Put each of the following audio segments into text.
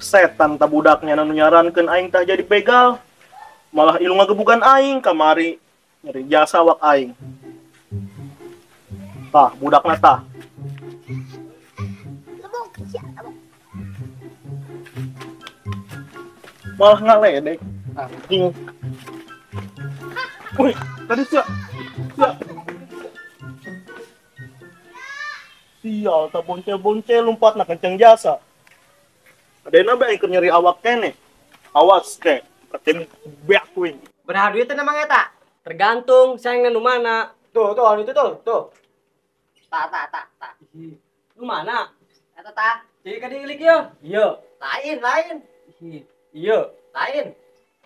Setan ta budaknya nu nyarankeun aing tah jadi begal. Malah ilu ngagebugan aing kamari nyeri jasa wak aing. Tah budakna tah. Malah ngaledek. Anjing. Wih, tadi sia. Sia. Sial, tak boncel-boncel lompatna kenceng jasa. Adena bae keur nyeri awak keneh. Awas ke, katem beak kuing. Berapa duit emang eta? Tergantung sayang nu mana. Tuh, tuh, anu itu tuh, tuh. Ta ta ta ta. Nu mana? Eta ta. Jadi ka diilik ye. Iya. Lain, lain. Iya, lain.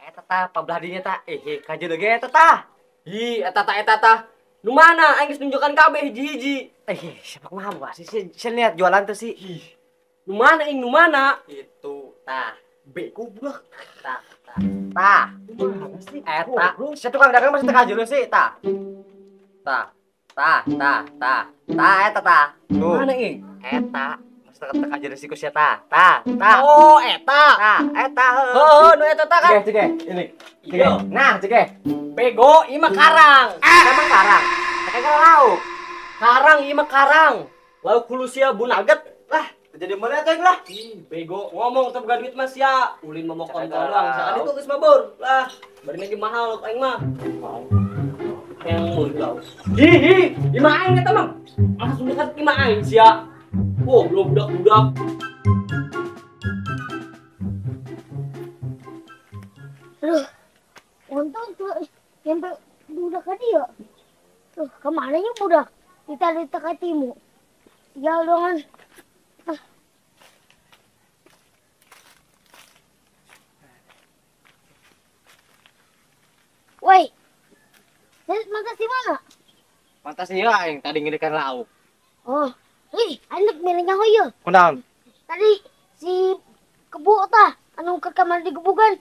Eta ta pabelah dinya ta. Eh, kajeun ge eta ta. Hi, eta ta eta ta. Nu mana aing geus nunjukan kabeh hiji-hiji. Eh, siapa kumaha sih? Saya lihat jualan tuh sih. Ih. Nu mana ing nu mana? Itu tah. B goblok. Tah, tah. Tah. Nu mana sih? Eta. Si tukang dagang masih teu kajeun sih, tah. Tah. Tah, tah, tah. Tah eta tah. Tuh. Mana ing? Eta. Masih teu kajeun sih ku sia tah. Tah, tah. Oh, eta. Tah, eta. Heuh, nu eta tah kan. Cige, cige. Ini. Cige. Nah, cige. Bego, ieu mah karang. Emang karang. Kayak lauk. Karang ieu mah karang. Lauk hulu sia bunaget. Lah, jadi mana teh lah. Ih, bego ngomong teu boga duit mah sia. Ulin mah mau kontol doang. Sakan itu geus mabur. Lah, bari lagi mahal lauk aing mah. Yang mau lauk. Hi hi, imah aing eta mah. Langsung dekat imah aing sia. Oh, belum budak-budak. Aduh, untung tuh nyampe budak tadi ya. Tuh, kemana nya budak? Ditarik katimu. Sial dongan. Ah. Woi, mantas di mana? Mantas iya aing tadi ngirikan lauk. Oh, ih, anak merenya hoyo. Kunaon? Tadi si kebo tah, anu ke kamar digebukan,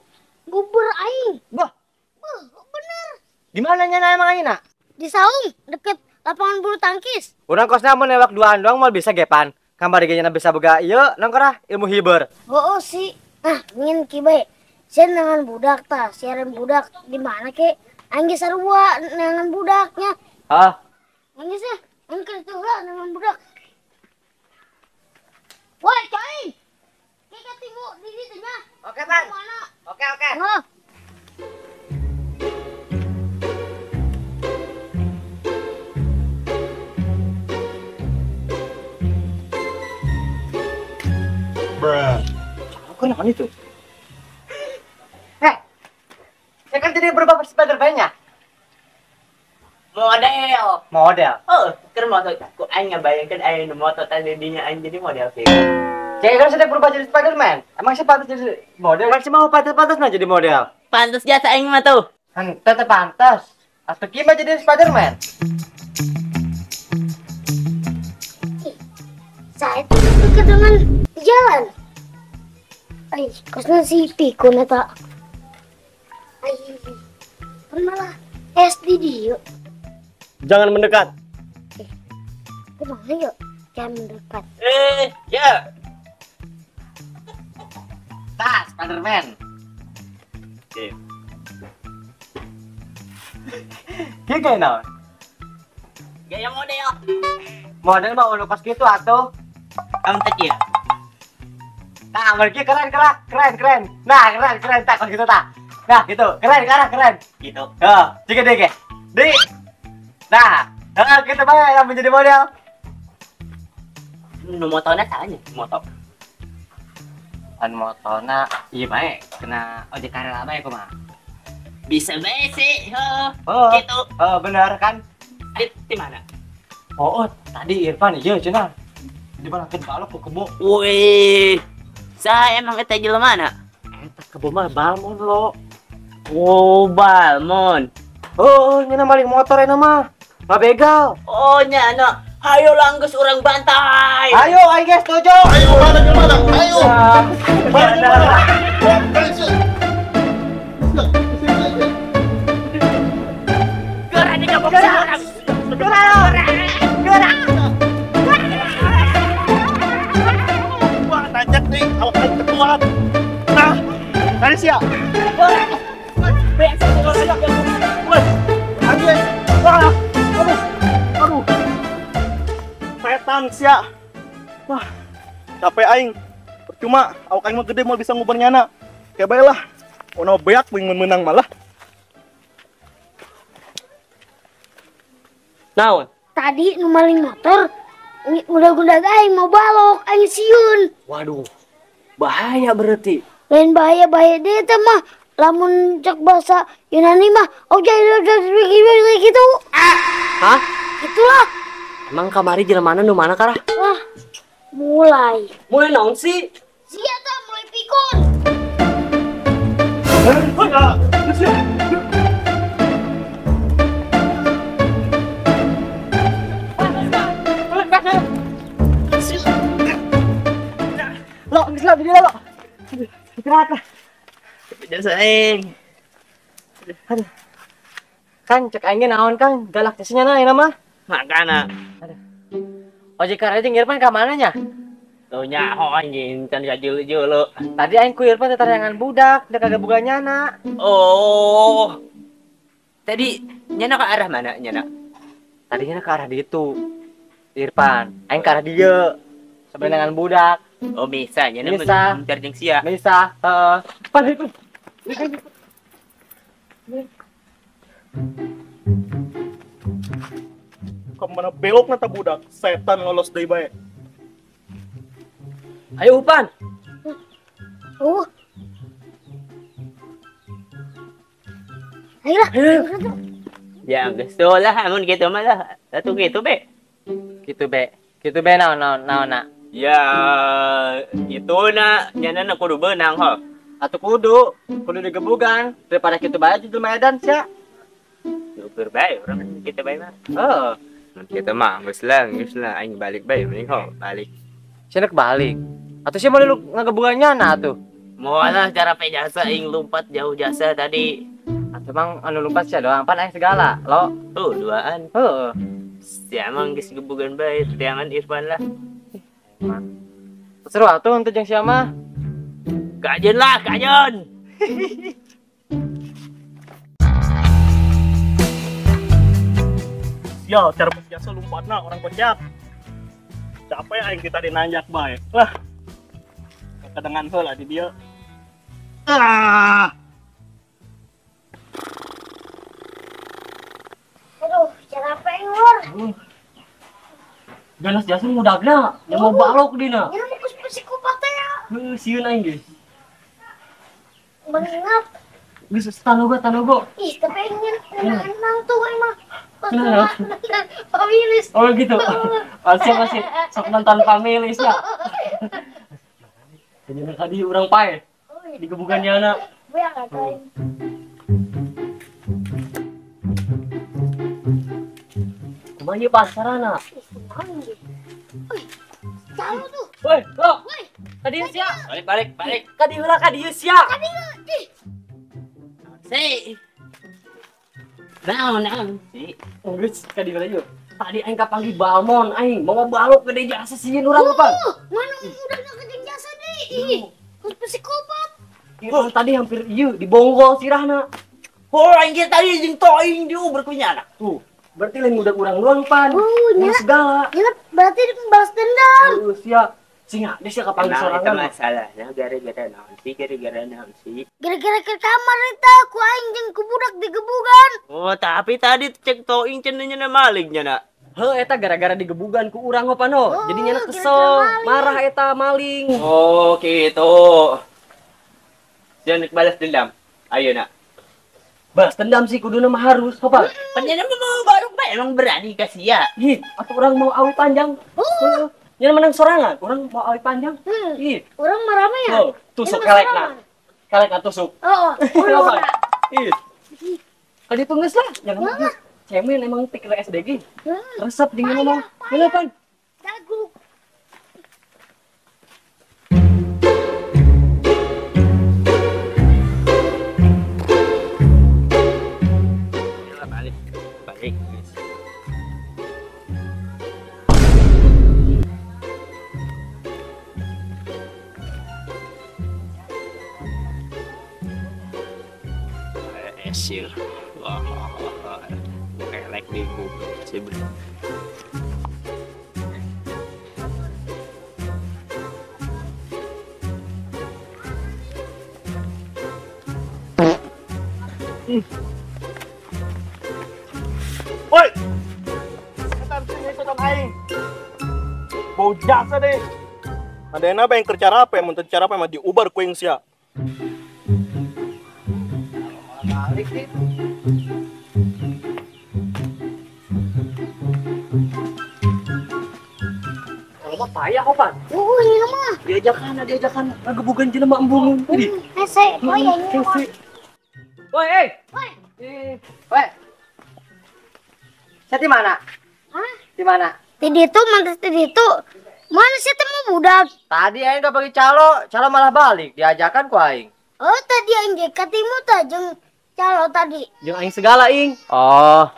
guber aing. Bah. Bah, bener. Di mana nya emang aing nak? Di saung, deket lapangan bulu tangkis. Urang kosna mun newak duaan doang moal bisa gepan. Kamari ge nya bisa boga ieu nangkorah ilmu hiber. Oh, sih. Nah, ngin ki bae. Sieun dengan budak tah, siaran budak di mana ke? Aing ge sarua dengan budaknya. Hah? Aing geus ah, aing keur teu heula dengan budak. Woi, cai. Ke katimu di ditu nya. Oke, Pan. Oke, oke. Heuh. Bruh. Kenapa itu? Hei, saya kan jadi berubah Spider-Man-nya. Model. Model. Oh, keur moto ku aing ngabayangkeun aing nu moto tadi dinya aing jadi model sih. Saya kan sudah berubah jadi Spider-Man. Emang saya pantas jadi model? Emang saya mau pantas-pantas nah jadi model? Pantas jasa aing mah tuh. Henteu teh pantas. Atuh kieu mah jadi Spider-Man. Saya tuh dekat dengan jalan. Ay, kosna si pikun eta. Ay, kan malah SD dia. Jangan mendekat. Kumaha yuk? Jangan mendekat. Ya. Tah, Spider-Man. Oke. Kieu gaya naon? Gaya model. Model mah ulu kos kitu atuh. Kamu teh kieu. Nah, mereka keren, keren, keren, keren. Nah, keren, keren, tak kos gitu tak. Nah, gitu, keren, keren, keren. Gitu. Heeh, jika deh, di. Nah, kita banyak yang menjadi model. Nu motona salahnya, moto. An motona, iya baik, kena ojek karela bae kumaha. Bisa bae sih, heuh. Oh, gitu. Oh, benar kan? Di mana? Oh, tadi Irfan iya cenah. Di mana ke balok ku kebo. Wih. Saya emang eta jelema mana? Eta kebo mah Balmon lo. Oh, Balmon. Oh, nya maling motor eta mah. Ngabegal. Oh, nya anu. Hayo langgeus urang bantai. Ayo, ayo guys, setuju. Ayo, mana mana? Ayo. Mana mana? Geura digabung urang. Geura. Geura. Wah, tanjak nih, awak kuat. Lari sia. Woi. Anjing. Wah. Aduh. Aduh. Setan sia. Wah. Capek aing. Percuma awak aing mah gede mau bisa ngubar nyana. Kayak bae lah. Ono beak wing menang malah. Naon? Tadi nu maling motor udah-udah aing mau balok aing sieun. Waduh. Bahaya berarti. Lain bahaya-bahaya dia teh mah lamun cek bahasa Yunani mah oke gitu. Hah? Itulah. Emang kamari jelema nu mana karah? Wah, mulai. Mulai naon sih? Sia tah mulai pikun. Lo, geus lah, jadi lo. Istirahat lah. Jasa aing. Aduh. Kang, cek aing ge naon Kang? Galak teh nya na mah. Makana. Aduh. Ojek karena jeung Irfan ka mana nya? Tuh nyaho anjing can kajulu-julu. Tadi aing ku Irfan teh tarangan budak, da kagak boga nyana. Oh. Tadi nyana ke arah mana nyana? Tadi nyana ke arah ditu. Irfan, aing ke arah dieu. Sebenangan budak. Oh bisa, nyana bisa. Bentar jeung sia. Bisa, heeh. Pan, pan. Kemana belok nata budak, setan lolos deui bae. Ayo Upan. Oh. Ayolah. Ya geus lah amun kitu mah lah. Atuh kitu be. Kitu be. Kitu be naon naon naon na. Ya itu na nyana na kudu beunang ho. Atuh kudu, kudu digebugan daripada kitu bae jelema edan sia. Ukur bae urang kitu bae mah. Heeh. Mun kitu mah geus lah aing balik bae mending ho balik. Sia nek balik. Atuh sia moal lu ngagebugan nyana atuh. Moal lah cara pe jasa aing lompat jauh jasa tadi. Atuh mang anu lompat sia doang pan aing segala lo. Oh duaan. Heeh. Sia emang geus gebugan bae teangan Irfan lah. Seru atuh untuk jeung sia mah. Kajen lah, kajen. Sial, cara biasa lompatna orang kocak. Capek aing kita dinanjak bae. Lah. Kedengan heula di dieu. Ah. Aduh, capek lur. Ganas jasa mudagna, yang mau balok dina. Ini mau psikopat ya. Heuh, sieun aing geus. Mengap. Geus tanogo tanogo. Ih, tapi ingin nang tuh emang. Pamilis. Oh gitu. Masih masih sok nonton Pamilis ya. Jadi tadi urang pae. Digebugan nyana. Kumaha ieu pasarana? Woi, jauh tuh. Woi, lo. Ka dieu sia. Balik balik balik. Ka dieu heula ka dieu sia. Ka dieu. Ih. Si. Naon naon si. Geus ka dieu heula yeuh. Tadi aing kapanggih Balmon aing mawa balok gede jasa sieun urang apa? Mana udahnya gede jasa deui. Ih, psikopat. Oh, tadi hampir ieu dibonggol sirahna. Oh, aing ge tadi jeung toing diuber ku nyana. Tuh. Berarti lain udah kurang doang pan. Oh, segala. Nyala berarti balas dendam. Oh, sia. Singa, dia sia kapanggih sorangan. Itu masalahnya gara-gara naon sih, gara-gara naon sih. Gara-gara ke kamar eta ku aing jeung ku budak digebugan. Oh, tapi tadi cek toing cenah nya maling nya na. Heuh, eta gara-gara digebugan ku urang pan ho. Jadi nyana kesel, marah eta maling. Oh, gitu. Sia nek balas dendam. Ayo nak. Balas dendam sih kuduna mah harus, apa? Panjang mau baru bae emang berani ka sia. Ih, atau orang mau awi panjang. Oh. Nya menang sorangan, orang mau awi panjang. Ih, orang mah rame ya. Oh, tusuk kelekna. Kelekna tusuk. Heeh. Ih. Ka ditu geus lah, jangan. Cemen emang tik SDG. Resep dingin ngomong. Geuleuh pan. Jago. Balik. Pasir. Wah, kelek di goblok sih bener. Woi. Setan sing setan aing. Bau jasa deh. Adena bae keur carape, mun teu carape mah diubar ku aing sia. Balik sih. Kalau mah payah kok, Pan. Ini mah. Diajakan, ngagebugan jelema embungun. Hese, oh ya ini mah. Woi, eh. Woi. Woi. Saya di mana? Hah? Di mana? Di ditu, mantas di ditu. Mana sih temu budak? Tadi aing udah bagi calo, calo malah balik. Diajakan ku aing. Oh, tadi aing ge katimu tah jeung calo tadi. Jeung aing segala, ing. Oh.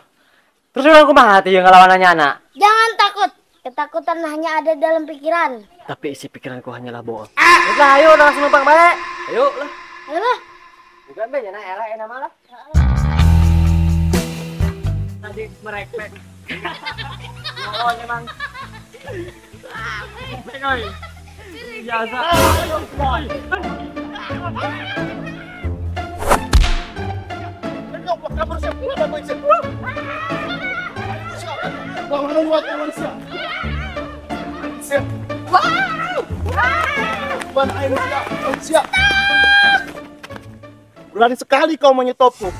Terus urang kumaha teh jeung ngalawan nyana? Jangan takut. Ketakutan hanya ada dalam pikiran. Tapi isi pikiranku hanyalah bohong. Lah ayo langsung numpang bae. Ayo lah. Ayo lah. Bukan be nyana eleh enak malah. Tadi merekmek. Oh, emang. Biasa. Berani sekali kau menyetopku.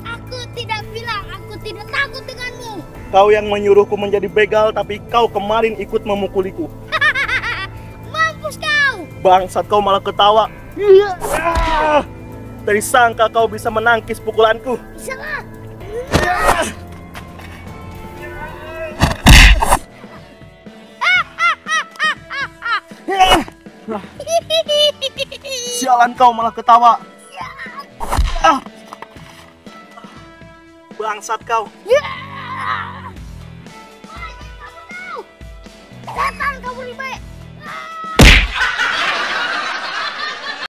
Aku tidak bilang, aku tidak takut denganmu. Kau yang menyuruhku menjadi begal, tapi kau kemarin ikut memukuliku. Mampus kau! Bangsat, kau malah ketawa. Dari sangka kau bisa menangkis pukulanku. Bisa lah. Sialan, kau malah ketawa. Bangsat kau. Setan kamu ribe.